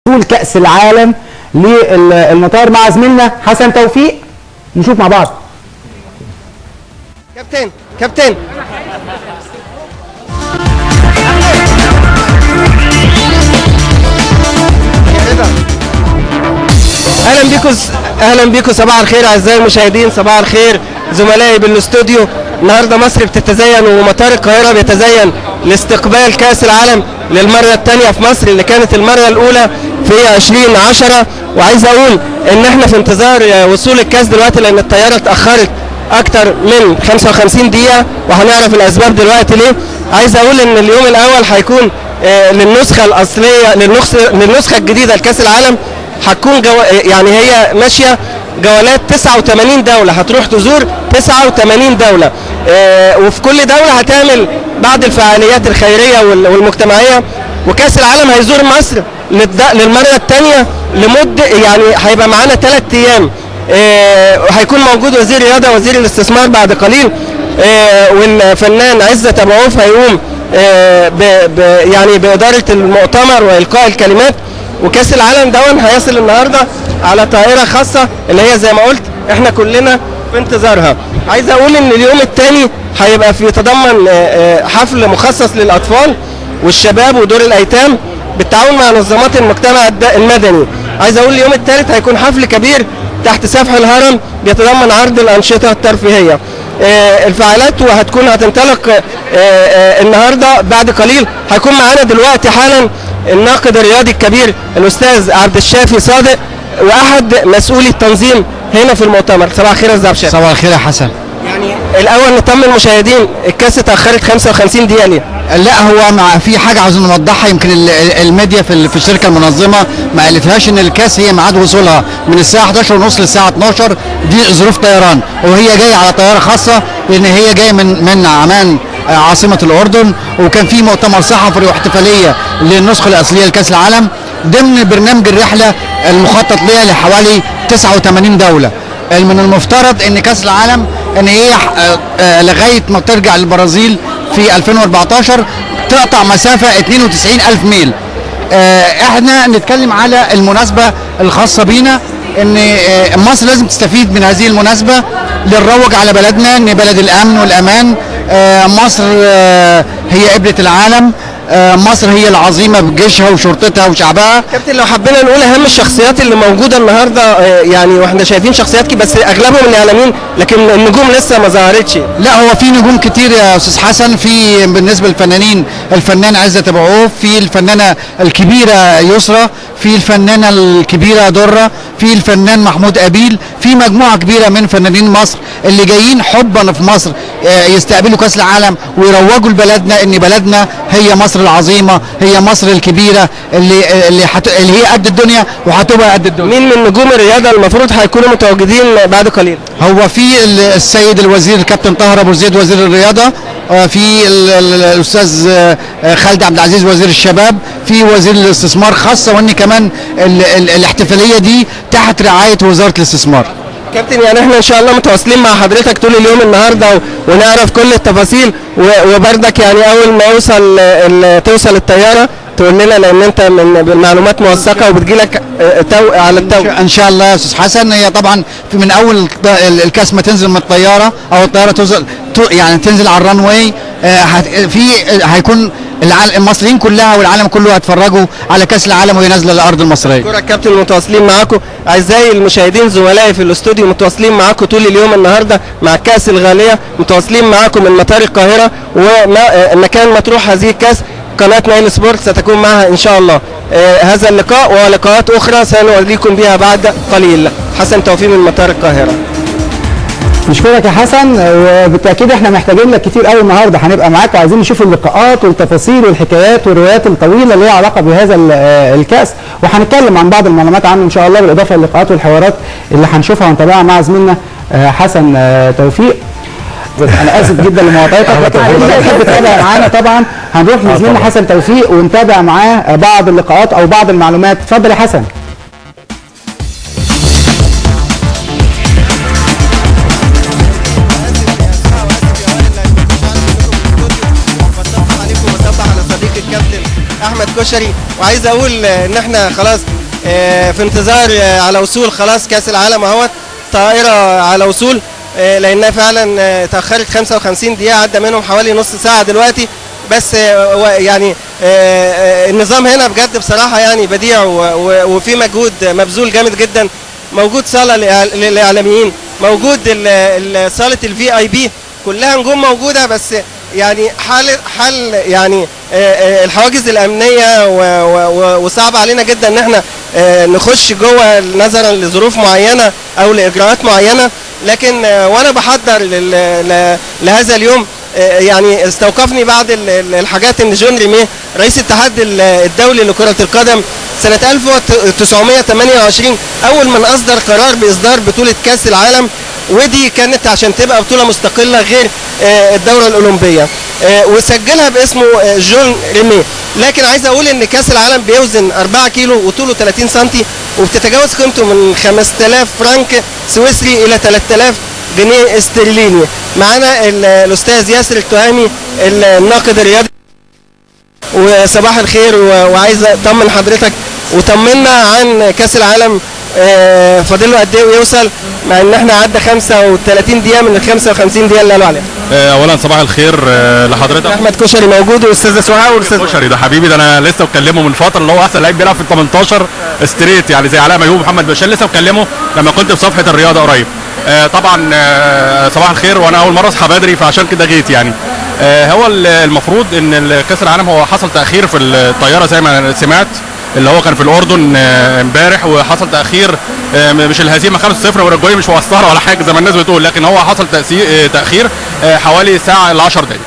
وصول كأس العالم للمطار مع زميلنا حسن توفيق. نشوف مع بعض. كابتن كابتن اهلا بيكم، اهلا بيكم. صباح الخير اعزائي المشاهدين، صباح الخير زملائي بالاستوديو. النهارده مصر بتتزين ومطار القاهرة بيتزين لاستقبال كاس العالم للمرة الثانية في مصر، اللي كانت المرة الاولى في 2010. وعايز اقول ان احنا في انتظار وصول الكاس دلوقتي، لان الطيارة اتاخرت اكتر من 55 دقيقة وهنعرف الاسباب دلوقتي ليه. عايز اقول ان اليوم الاول هيكون للنسخه الاصلية، للنسخه الجديدة لكاس العالم، هتكون يعني هي ماشية جولات 89 دولة، هتروح تزور 89 دولة، وفي كل دولة هتعمل بعض الفعاليات الخيرية والمجتمعيه. وكاس العالم هيزور مصر للمرة الثانية لمدة، يعني هيبقى معانا 3 ايام. هيكون موجود وزير الرياضة وزير الاستثمار بعد قليل، والفنان عزت ابو عوف هيقوم يعني بادارة المؤتمر والقاء الكلمات. وكاس العالم دون هيصل النهارده على طائره خاصة اللي هي زي ما قلت احنا كلنا في انتظارها. عايز اقول ان اليوم الثاني هيبقى في يتضمن حفل مخصص للاطفال والشباب ودور الايتام بالتعاون مع منظمات المجتمع المدني. عايز اقول اليوم الثالث هيكون حفل كبير تحت سفح الهرم بيتضمن عرض الانشطة الترفيهية. الفعاليات وهتكون هتنطلق النهارده بعد قليل. هيكون معانا دلوقتي حالا الناقد الرياضي الكبير الاستاذ عبد الشافي صادق، واحد مسؤولي التنظيم هنا في المؤتمر. صباح الخير يا استاذ عبد الشافي. صباح الخير يا حسن. يعني الاول نطمن المشاهدين، الكاس اتاخرت 55 دقيقة ليه؟ لا هو في حاجة عاوزين نوضحها، يمكن الميديا في الشركة المنظمة ما قالتهاش ان الكاس هي ميعاد وصولها من الساعة 11:30 للساعة 12، دي ظروف طيران، وهي جاية على طيارة خاصة لان هي جاية من عمان عاصمة الاردن، وكان في مؤتمر صحفي واحتفاليه للنسخه الاصلية لكاس العالم ضمن برنامج الرحلة المخطط ليها لحوالي 89 دولة. من المفترض ان كاس العالم ان هي لغاية ما ترجع للبرازيل في 2014 تقطع مسافة 92,000 ميل. احنا نتكلم على المناسبة الخاصة بينا، ان مصر لازم تستفيد من هذه المناسبة للروج على بلدنا، ان بلد الامن والامان. مصر هي قبله العالم، مصر هي العظيمة بجيشها وشرطتها وشعبها. كابتن لو حبينا نقول اهم الشخصيات اللي موجودة النهارده، يعني واحنا شايفين شخصيات بس اغلبهم الاعلاميين، لكن النجوم لسه ما ظهرتش. لا هو في نجوم كتير يا استاذ حسن. في بالنسبة للفنانين الفنان عزت ابو عوف، في الفنانة الكبيرة يسرى، في الفنانة الكبيرة دره، في الفنان محمود قابيل، في مجموعة كبيرة من فنانين مصر اللي جايين حبا في مصر يستقبلوا كاس العالم ويروجوا لبلدنا، ان بلدنا هي مصر العظيمة، هي مصر الكبيرة اللي هي قد الدنيا وهتبقى قد الدنيا. مين من نجوم الرياضة المفروض هيكونوا متواجدين بعد قليل؟ هو في السيد الوزير الكابتن طاهر ابو زيد وزير الرياضة، في الاستاذ خالد عبد العزيز وزير الشباب، في وزير الاستثمار، خاصة وان كمان الاحتفالية دي تحت رعاية وزارة الاستثمار. كابتن يعني احنا ان شاء الله متواصلين مع حضرتك طول اليوم النهارده ونعرف كل التفاصيل، وبردك يعني اول ما توصل الطيارة تقول لنا، لان انت من معلومات موثقة وبتجيلك على التو. ان شاء الله يا استاذ حسن. هي طبعا من اول الكاس ما تنزل من الطيارة او الطيارة توصل يعني تنزل على ال runway، في هيكون المصريين كلها والعالم كله هيتفرجوا على كاس العالم وهي نازله للارض المصرية. شكرا كابتن، متواصلين معاكم اعزائي المشاهدين، زملائي في الاستوديو متواصلين معاكم طول اليوم النهارده مع الكاس الغالية، متواصلين معاكم من مطار القاهرة ومكان مطروح هذه الكاس. قناة نايل سبورت ستكون معها ان شاء الله هذا اللقاء ولقاءات اخرى سنوريكم بها بعد قليل. حسن توفيق من مطار القاهرة. نشكرك يا حسن، وبالتاكيد احنا محتاجين لك كتير قوي النهارده، هنبقى معاك وعايزين نشوف اللقاءات والتفاصيل والحكايات والروايات الطويلة اللي ليها علاقة بهذا الكاس، وهنتكلم عن بعض المعلومات عنه ان شاء الله، بالاضافة للقاءات والحوارات اللي هنشوفها ونتابعها مع زميلنا حسن توفيق. انا اسف جدا لمقاطعتك، لكن تحب تتابع معانا طبعا هنروح لزميلنا حسن توفيق ونتابع معاه بعض اللقاءات او بعض المعلومات. اتفضل يا حسن. احمد كشري. وعايز اقول ان احنا خلاص في انتظار على وصول خلاص كاس العالم اهوت، طائره على وصول، لانها فعلا اتاخرت 55 دقيقة، عدى منهم حوالي نص ساعة دلوقتي بس. يعني النظام هنا بجد بصراحة يعني بديع، وفي مجهود مبذول جامد جدا. موجود صاله للاعلاميين، موجود صاله ال VIP، كلها نجوم موجودة، بس يعني حال يعني الحواجز الامنية وصعب علينا جدا ان احنا نخش جوه نظرا لظروف معينة او لاجراءات معينة. لكن وانا بحضر لهذا اليوم يعني استوقفني بعض الحاجات. ان جون ريميه رئيس الاتحاد الدولي لكرة القدم سنة 1928 اول من اصدر قرار باصدار بطوله كاس العالم، ودي كانت عشان تبقى بطوله مستقلة غير الدورة الاولمبية، وسجلها باسمه جون ريميه. لكن عايز اقول ان كاس العالم بيوزن 4 كيلو وطوله 30 سم، وبتتجاوز قيمته من 5000 فرنك سويسري الى 3000 جنيه استرليني. معانا الاستاذ ياسر التهامي الناقد الرياضي، وصباح الخير، وعايز اطمن حضرتك وطمنا عن كاس العالم، فاضل له قد ايه ويوصل، مع ان احنا عدى 35 دقيقة من ال 55 دقيقة اللي قالوا عليها. اولا صباح الخير لحضرتك. احمد كشري موجود، والاستاذ سهى والاستاذ كشري ده حبيبي، ده انا لسه بكلمه من فترة، اللي هو احسن لعيب بيلعب في ال 18 straight، يعني زي علاء ميهوب ومحمد بشار، لسه بكلمه لما كنت في صفحة الرياضة قريب. طبعا صباح الخير، وانا اول مرة اصحى بدري فعشان كده جيت يعني. هو المفروض ان كاس العالم هو حصل تاخير في الطيارة زي ما سمعت، اللي هو كان في الاردن امبارح، وحصل تاخير، مش الهزيمة 5-0 والاورجواي مش مقصرة ولا حاجة زي ما الناس بتقول، لكن هو حصل تاخير حوالي ساعة الا 10 دقائق.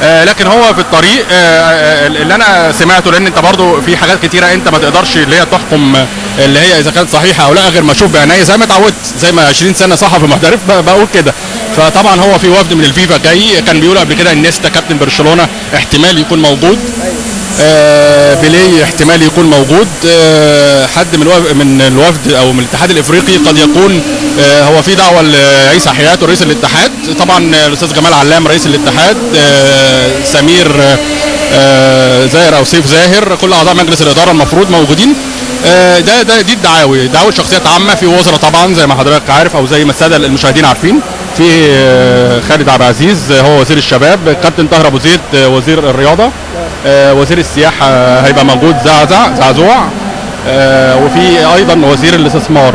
لكن هو في الطريق. اللي انا سمعته، لان انت برضو في حاجات كتيرة انت ما تقدرش اللي هي تحكم اللي هي اذا كانت صحيحه او لا غير ما اشوف بعينيا، زي ما اتعودت، زي ما 20 سنة صحفي محترف بقول كده. فطبعا هو في وفد من الفيفا جاي، كان بيقولوا قبل كده انيستا كابتن برشلونة احتمال يكون موجود، بيليه احتمال يكون موجود، حد من الوفد او من الاتحاد الافريقي قد يكون. هو في دعوه لعيسى حياته رئيس الاتحاد، طبعا الاستاذ جمال علام رئيس الاتحاد، سمير زاهر او سيف زاهر، كل اعضاء مجلس الادارة المفروض موجودين. ده ده دي الدعاوي، دعاوي شخصيات عامة، في وزراء طبعا زي ما حضرتك عارف او زي ما السادة المشاهدين عارفين، في خالد عبد العزيز هو وزير الشباب، كابتن طاهر ابو زيد وزير الرياضة، وزير السياحة هيبقى موجود زعزوع، وفي ايضا وزير الاستثمار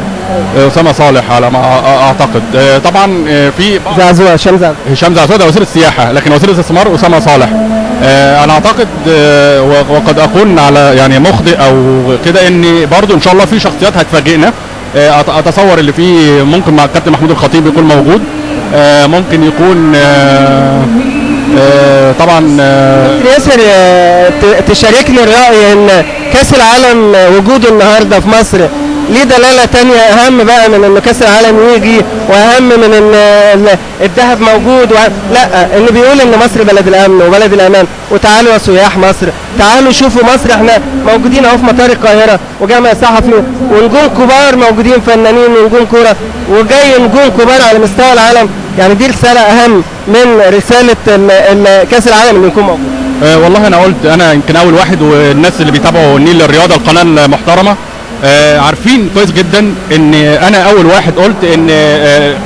اسامة صالح على ما اعتقد. طبعا في زعزوع، هشام زعزوع ده وزير السياحة، لكن وزير الاستثمار اسامة صالح. انا اعتقد وقد اكون على يعني مخطئ او كده، ان برضو ان شاء الله في شخصيات هتفاجئنا. اتصور اللي فيه ممكن مع الكابتن محمود الخطيب يكون موجود، ممكن يكون طبعا. ياسر تشاركني الرأي ان كاس العالم وجوده النهارده في مصر ليه دلالة تانية اهم بقى من ان كاس العالم يجي، واهم من ان الذهب موجود لا، ان بيقول ان مصر بلد الامن وبلد الامان، وتعالوا يا سياح مصر، تعالوا شوفوا مصر، احنا موجودين اهو في مطار القاهرة وجامع صحفي، ونجوم كبار موجودين، فنانين ونجوم كورة، وجاي نجوم كبار على مستوى العالم. يعني دي رسالة اهم من رسالة كاس العالم اللي يكون موجود. والله انا قلت، انا يمكن اول واحد، والناس اللي بيتابعوا النيل للرياضة القناة المحترمة عارفين كويس جدا ان انا اول واحد قلت ان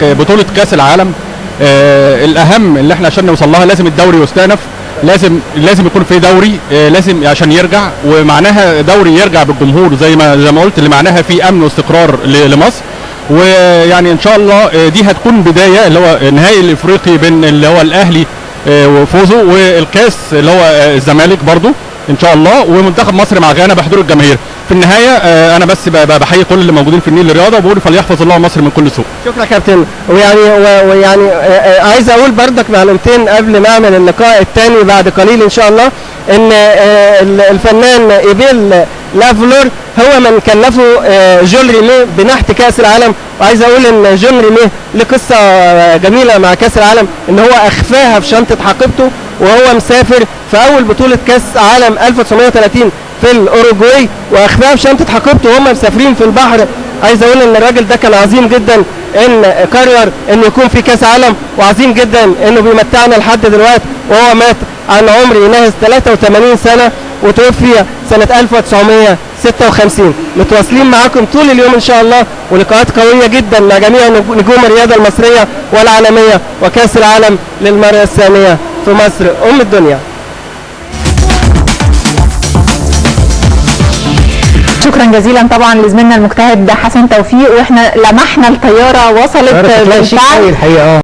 بطوله كاس العالم الاهم اللي احنا عشان نوصل لها لازم الدوري يستأنف، لازم يكون في دوري، لازم عشان يرجع، ومعناها دوري يرجع بالجمهور زي ما قلت، اللي معناها في امن واستقرار لمصر. ويعني ان شاء الله دي هتكون بداية اللي هو النهائي الافريقي بين اللي هو الاهلي وفوزه، والكاس اللي هو الزمالك برضو ان شاء الله، ومنتخب مصر مع غانا بحضور الجماهير. في النهاية انا بس بحيي كل اللي موجودين في النيل للرياضة، وبقول فليحفظ الله مصر من كل سوء. شكرا كابتن. ويعني عايز اقول بردك معلومتين قبل ما اعمل اللقاء الثاني بعد قليل ان شاء الله، ان الفنان ايبيل لافلور هو من كلفه جون ريميه بنحت كاس العالم. وعايز اقول ان جون ريميه له قصة جميلة مع كاس العالم، ان هو اخفاها في شنطه حقيبته وهو مسافر في اول بطوله كاس عالم 1930 في الاوروجواي، واخفاها في شنطه حقيبته وهم مسافرين في البحر. عايز اقول ان الراجل ده كان عظيم جدا ان قرر ان يكون في كاس عالم، وعظيم جدا انه بيمتعنا لحد دلوقتي، وهو مات عن عمر يناهز 83 سنة. وتوفي سنة 1956. متواصلين معاكم طول اليوم إن شاء الله، ولقاءات قوية جدا مع جميع نجوم الرياضة المصرية والعالمية وكأس العالم للمرة الثانية في مصر أم الدنيا. شكرا جزيلا طبعا لزميلنا المجتهد حسن توفيق، واحنا لمحنا الطيارة وصلت بالفعل.